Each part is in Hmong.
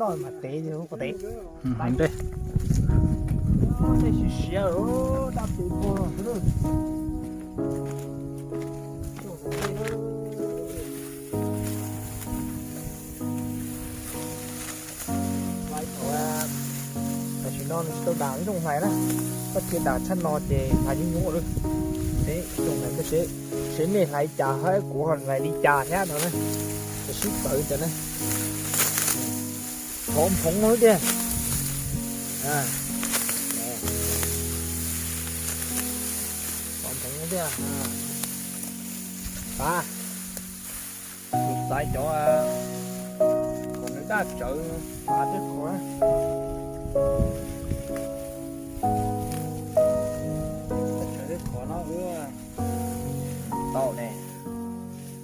Toj mas tev li lub ko tev. Hais ntsej. Tej siav siav dab pes pog. Tam sim no nws tsis tau dam ib zoo hlais na, koj cia dam tshaj no ces hlais nyuaj nyuaj lawm. Seb zoo hlais, seb mej hlais cas hab kuv ho hlais li cas thiab no na. Sib txawv tas na. Thov nphoov no tiag. Thov nphoov tiag. Pav, kuv xaiv cov kom nws daj tsawv pav tej qhov. Daj tsawv tej qhov no wb tau ne.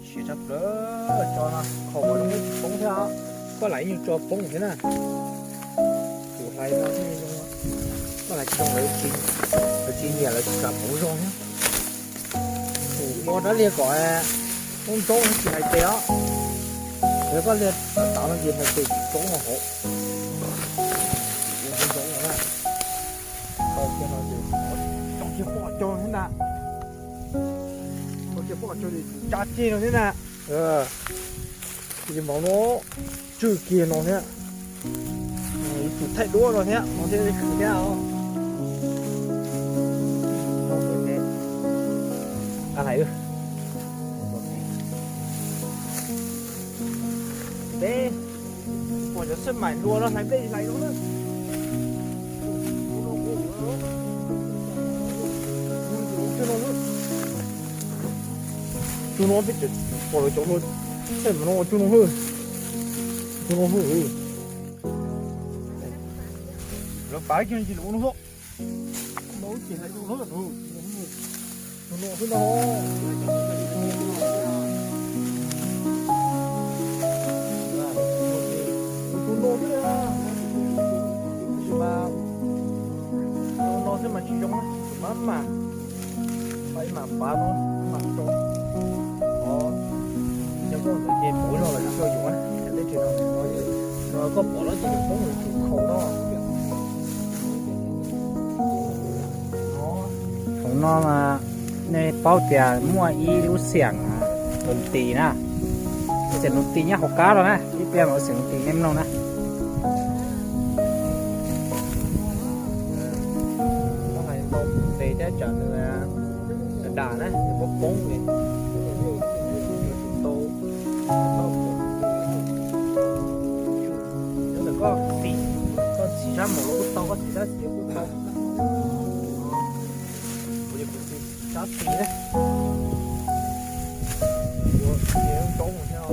Siav tshaj plaws tso no, qhov uas zoo tsis poob thiab os. Koj lam ib nyuag tso poob thiab na. Kuv hlais no thiaj li zoo, koj hlais tsis zoo lawv tsis nyiam, lawv tsis kam kuv zoo thiab. Kuv ua rab liag kom ntxoov ntxoov tsis hlais tes os. Yog koj liag tav no ces hlais tes tsis txoov hauv. Ua ntxoov ntxoov no na. Tau kiag no ces tso kiag poj cog thiab ntag. Tso kiag poj cog ces tsum tsa ceg no thiab na. Ces npaum no tswj kiag no thiab. Yuav tsum thaij duab no thiab no thiab khwv thiab os. Hlais, peb pom cov xab maim hluas no hlais nplej hlais no na. Cug no peb pom lawv cov hluas xab maim no cug no hwj. Cug no hwj. Lawv pav kiag no ces lawv ua no xwb. Ua no xwb no. Ua no xwb, tab sis mas ua no xwb mas tsis zoo na, tsum maj mam, maj mam pav no, maj mam tso. Os, yog koj ntawd ces pauv zog los tsis tshua yuav na, teb tsis no, koj pom lawm ces yuav poob yuav tsum khaus no. Thaum no mas nej paub tias muaj ib lub xiam Nus Tis na, lub xiam Nus Tis nyob hauv qab los na, ib pliag mas lub xiam Nus Tis nej mloog na. Tes thiab tsam nws dam na, nws poob poob li. Yuav tsum tau, nyob ntawm koj xis, koj xis sab maum los kuj tau, koj xis sab xis kuj tau. Kuv li kuv xis sab xis na. Ua xis zoo thiab.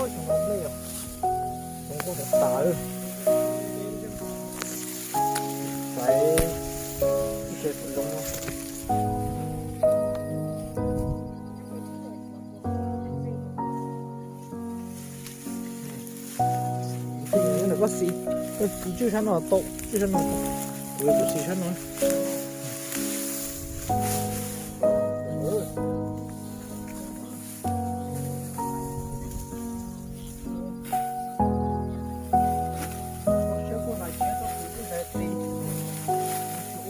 Xyoo no nplej os, xyoo koj tas tas lawm. Xaiv ib tse zoo no. Koj xis, koj xis tswj sab no tau, tswj sab no tau. Kuv yuav tsum xis sab no.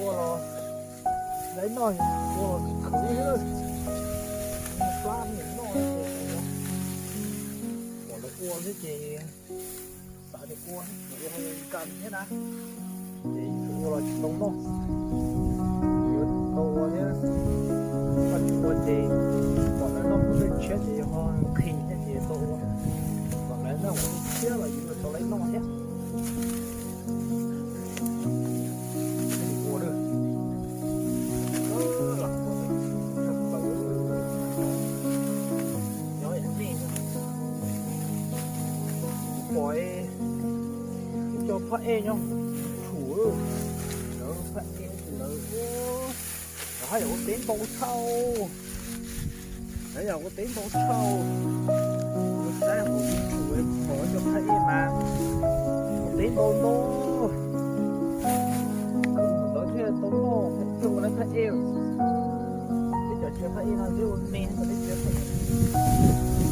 Ua los, lawv noj ua los khwv xwb. Plab noj ces pom lawv ua xwb ces xav tias ua, ua nkag thiab na. Ces ua los tsis tau noj. Yuav tau ua thiab, koj tsis ua ces pom lawv noj lub nplej tshiab ces ho nqhis thiab ces tau ua. Pom lawv noj lub nplej tshiab los yuav tau lawv noj thiab. Ua lawm. Nyob nej, kuv pom ib co phaj ej nyob tshum, lawv phaj ej lawv, lawv haj yam ua teb ntau tshaj. Lawv yam ua teb ntau tshaj. Kuv saib hauv YouTube pom lawv cov phaj ej mas ua teb ntau ntau. Lawv thiaj tau noj, thiaj ua lawv phaj ej. Peb cov tsev phaj ej no twb ua me, peb tsev phaj ej.